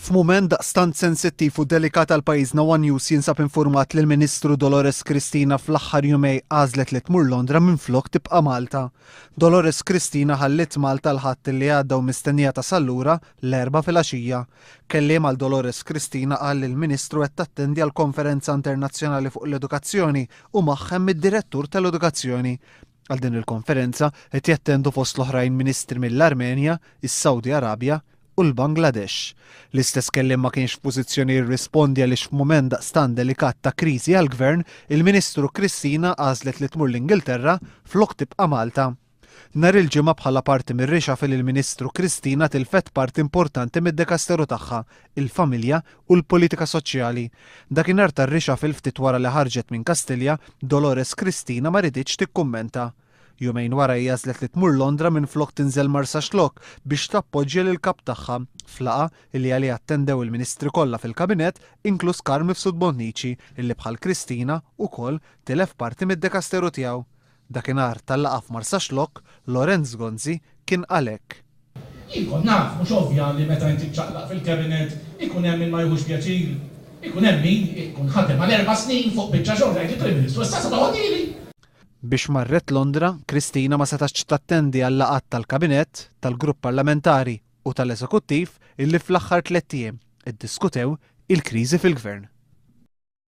F'mument daqstant sensittiv u delikat għal pajjiżna One News jinsab infurmat li l-Ministru Dolores Cristina fl-aħħar jumej għażlet li tmur Londra minflok tibqa' Malta. Dolores Cristina ħalliet Malta l-Ħadd li għadda u mistennija tasal lura l-Erbgħa filgħaxija. Kelliem għal Dolores Cristina qal li l-Ministru qed tattendi għal konferenza internazzjonali fuq l-edukazzjoni u magħha hemm id-Direttur tal-Edukazzjoni. Għal din il-konferenza qed jattendu fost l-oħrajn ministri mill-Armenja, is-Sawdi Arabja u l-Bangladesh. L-istess kelliem ma kienx f'pożizzjoni jirrispondi għaliex f'mument daqstant delikat ta' kriżi għall-Gvern, il-Ministru Cristina għażlet li tmur l-Ingilterra flok tibqa' Malta. Nhar il-Ġimgħa bħala parti mir-reshuffle il-Ministru Cristina tilfet parti importanti mid-dekasteru tagħha, il-familja u l-politika soċjali. Dakinhar tar-reshuffle ftit wara li ħarġet minn Kastilja, Dolores Cristina ma riditx tikkummenta. Jumejn wara hi għażlet li tmur Londra minflok tinżel Marsaxlokk biex tappoġġja lill-Kap tagħha, f'laqgħa li għaliha attendew il-Ministri kollha fil-Kabinett inkluż Carm Mifsud Bonnici illi bħal Cristina ukoll tilef parti mid-dekasteru tiegħu. Dakinhar tal-laqgħa f'Marsaxlokk, Lorenz Gonzi kien qal hekk. Jien kont naf, mhux ovvja li meta inti ċċaqlaq fil-cabinet ikun hemm min ma jieħux pjaċir. Ikun hemm min ikun ħadem għal erba' snin fuq biċċa xogħol jgħid il-Prim Ministru issa se toħodhieli. Biex marret Londra, Cristina ma setgħetx tattendi għal-laqgħat tal-Kabinett, tal-Grupp Parlamentari u tal-Eżekuttiv illi fl-aħħar tlett ijiem iddiskutew il-kriżi fil-Gvern.